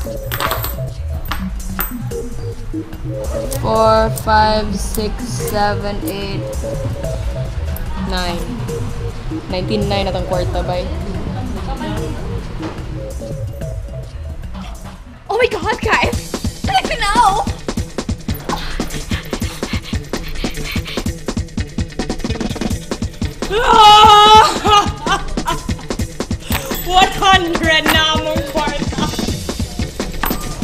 4, 5, 6, 7, 8, 9. 19.9 atong kwarta, bay. Oh my God, guys! Let me know! Ah! 100 na among kwarta.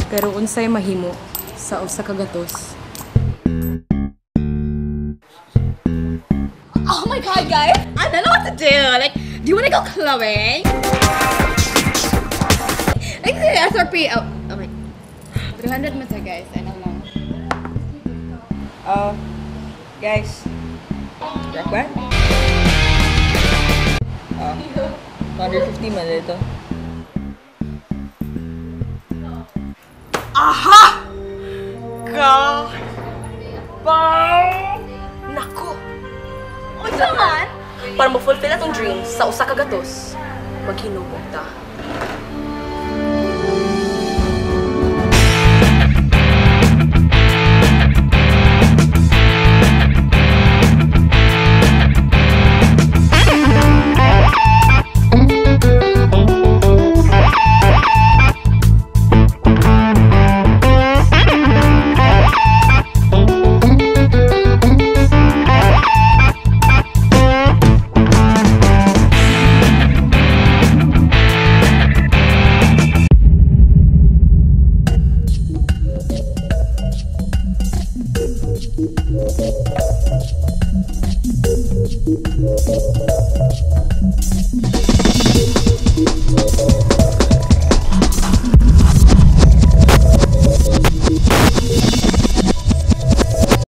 Pero unsay mahimo sa usa ka gatos? Oh my God, guys! I don't know what to do. Like, do you wanna go clubbing? Like, the SRP. Oh, oh wait. 300 mo to, guys. I don't know. Guys. Rock band? 250 man dito. Aha! Ka! Bang! Nako! Unsa man? Para ma-fulfill atong dreams sa usa ka gatos, maghinubog ta.